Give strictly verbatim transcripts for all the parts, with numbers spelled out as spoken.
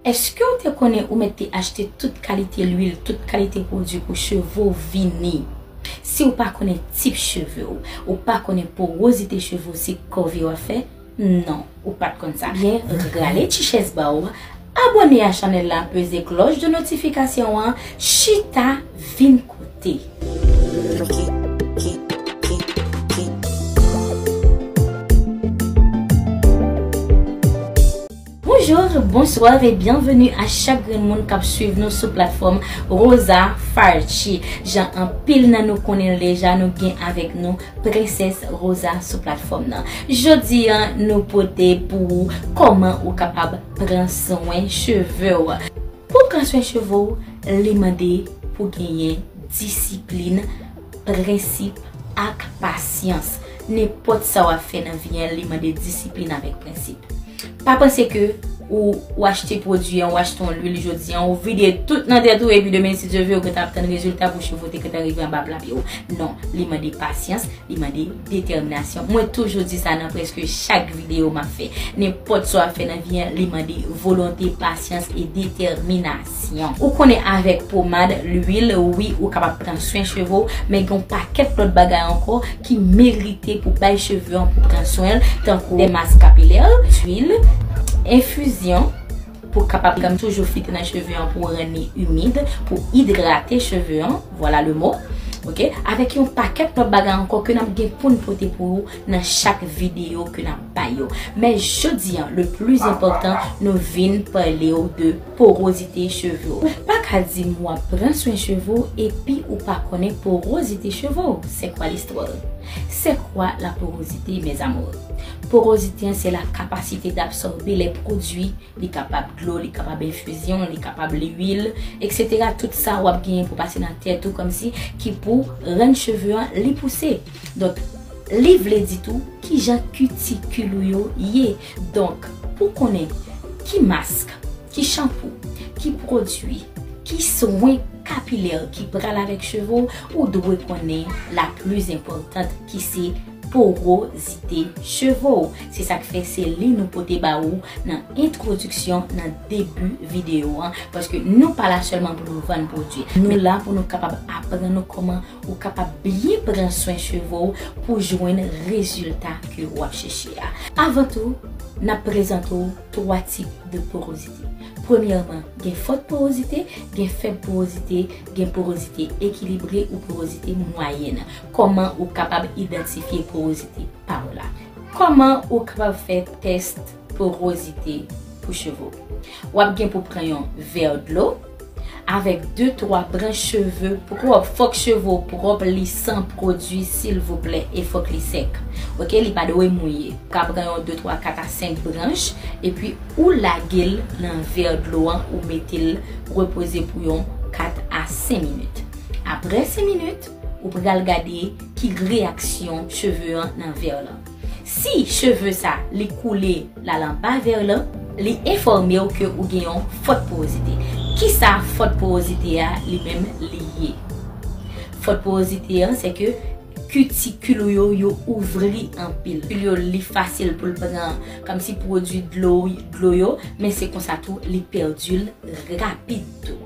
Èske w te konnen ou mèt te achte tout kalite lwil, tout kalite pwodui pou cheve w vini? Si w pa konnen tip cheve w, ou pa konnen porozite cheve w, se kòve w ap fè? Non, ou pa t konn sa. Byen, rale ti chèz ba w, abòne a chanèl la, peze klòch de notifikasyon an, chita vin koute. Bonjour, bonsoir et bienvenue à chak grenn moun k ap swiv nou sou platfòm Rosa Farchi. Jan anpil nan nou konnen l deja, nou gen avèk nou Prensès Rosa sou platfòm nan. Jodi a, nou pote pou ou kòman ou kapab pran swen cheve w. Pou pran swen cheve w, li mande pou genyen disiplin, prensip ak pasyans. Nenpòt sa w ap fè nan vi a, li mande disiplin avèk prensip. Pa panse ke ou, ou achte pwodui an, ou achte yon lwil jodi a, ou vide tout nan tèt ou, epi demen, si Dye vle, ou gentan ap tann rezilta pou cheve w te gentan rive anba pla pye w. Non, li mande pasyans, li mande detèminasyon. Mwen toujou di sa nan prèske chak videyo m ap fè. Nenpòt sa w ap fè nan vi a, li mande volonte, pasyans e detèminasyon. Ou konnen avèk pomad, lwil, wi, ou kapab pran swen cheve w, men gen yon pakèt lòt bagay ankò ki merite pou bay cheve an pou pran swen l, tankou de mask kapilè, lwil, enfizyon, pou kapab toujou fite nan cheve an, pou rann li imid, pou idrate cheve an, voilà le mot. Ok, avèk yon pakèt lòt bagay ankò ke n ap gen pou n pote pou ou nan chak videyo ke n ap bay yo. Men jodi a, le plus important, nou vin pale w de porozite cheve w. Ou pa ka di m w ap pran swen cheve w epi ou pa konnen porozite cheve w. C'est quoi l'histoire? C'est quoi la porosité, mes amours? Porozite an, se la kapasite d absòbe lè pwodui, li kapab dlo, li kapab enfizyon, li kapab lwil, et cetera. Tout sa w ap genyen pou pase nan tèt ou kòmsi ki pou rann cheve an li pouse. Donk, li vle di tou kijan kitikil ou yo ye. Donk, pou konnen ki mask, ki chanpou, ki pwodui, ki swen kapilè ki pral avèk cheve w, ou dwe konnen la plus importante ki se porozite cheve w. Se sa k fè se li nou pote ba ou nan entwodiksyon, nan debi videyo an, paske nou pa la sèlman pou nou vann pwodui. Nou la pou nou kapab aprann ou kòman ou kapab byen pran swen cheve w pou jwenn rezilta ke w ap chèche a. Avan tou, n ap prezante w twa tip de porozite. Premyèman, gen fòt porozite, gen fèb porozite, gen porozite ekilibre ou porozite mwayèn. Kòman ou kapab idantifye porozite pa w la? Kòman ou kapab fè tès porozite pou cheve w? W ap gen pou pran yon vè dlo avèk de twa branch cheve pwòp. Fòk cheve w pwòp, li san pwodui, silvouplè, e fòk li sèk. Ok, li pa dwe mouye. Ou ka pran yon de, twa, kat a senk branch, epi ou lage l nan vè dlo an, ou mete l repoze pou yon kat a senk minit. Apre senk minit, ou pral gade ki reyaksyon cheve an nan vè lan. Si cheve sa, li koule l al anba vè lan, li enfòme w ke ou gen yon fòt porozite. Kisa fòt porozite a li menm li ye? Fòt porozite an, se ke kitikil ou yo, yo ouvri anpil. Yo, li fasil pou l pran, kòmsi pwodui dlo, dlo yo, men se konsa tou, li pèdi l rapid tou.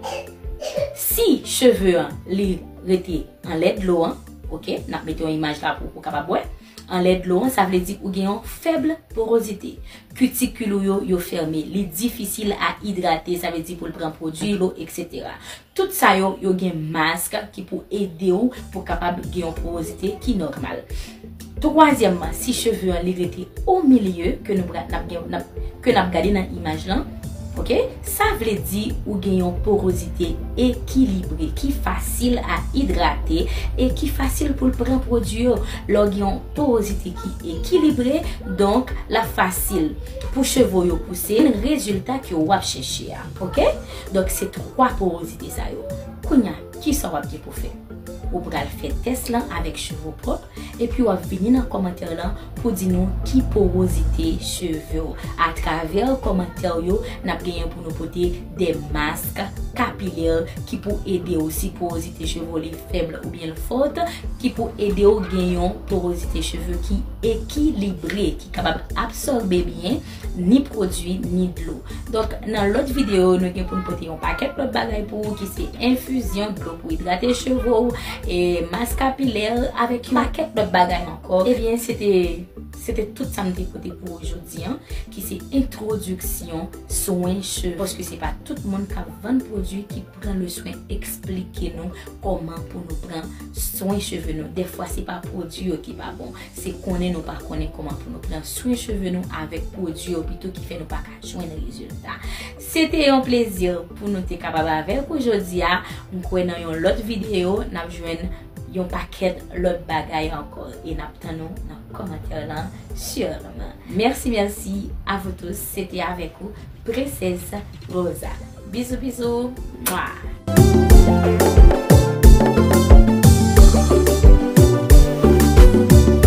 Si cheve an, li rete anlè dlo an, ok, n ap mete yon imaj la pou ou kapab wè. Anlè dlo an, sa vle di ou gen yon fèb porozite. Kitikil ou yo, yo fèmen. Li difisil a idrate, sa vle di pou l pran pwodui, dlo, et cetera. Tout sa yo, yo gen mask ki pou ede w pou kapab gen yon porozite ki nòmal. Twazyèmman, si cheve an li rete o milye, ke nou pra-, n ap gen, n ap, ke n ap gade nan imaj lan, ok, sa vle di ou gen yon porozite ekilibre, ki fasil a idrate e ki fasil pou l pran pwodui yo. Lè w gen yon porozite ki ekilibre, donk, l ap fasil pou cheve w yo pouse, rezilta ke w ap chèche a, ok? Donk, se twa porozite sa yo. Kounye a, kisa w ap gen pou fè? Ou pral fè tès lan avèk cheve w pwòp, epi w ap vini nan kòmantè lan pou di nou ki porozite cheve w. Atravè kòmantè yo, n ap genyen pou nou pote de mask kapilè ki pou ede w si porozite cheve w li fèb oubyen l fò, ki pou ede w gen yon porozite cheve ki ekilibre, ki kapab absòbe byen ni pwodui ni dlo. Donk, nan lòt videyo, nou gen pou n pote yon pakèt lòt bagay pou ou ki se enfizyon dlo pou idrate cheve w, e mas kapilè avèk yon pakèt lòt bagay ankò. Ebyen, se te, se te tout sa m te pote pou ou jodi a, ki se entwodiksyon swen cheve. Paske se pa tout moun k ap vann pwodui ki pran le swen eksplike nou kòman pou nou pran swen cheve nou. Dèfwa, se pa pwodui yo ki pa bon. Se konnen nou pa konnen kòman pou nou pran swen cheve nou avèk pwodui yo pito ki fè nou pa ka jwenn rezilta. Se te yon plezi pou nou te kapab avèk ou jodi a. M kwè nan yon lòt videyo, n ap jwenn yon pakèt lòt bagay ankò. E n ap tann ou nan kòmantè lan, sirman. Mèsi, mèsi a vous tous. Se te avèk ou, Princesse Rosa. Bizou, bizou. Mwa.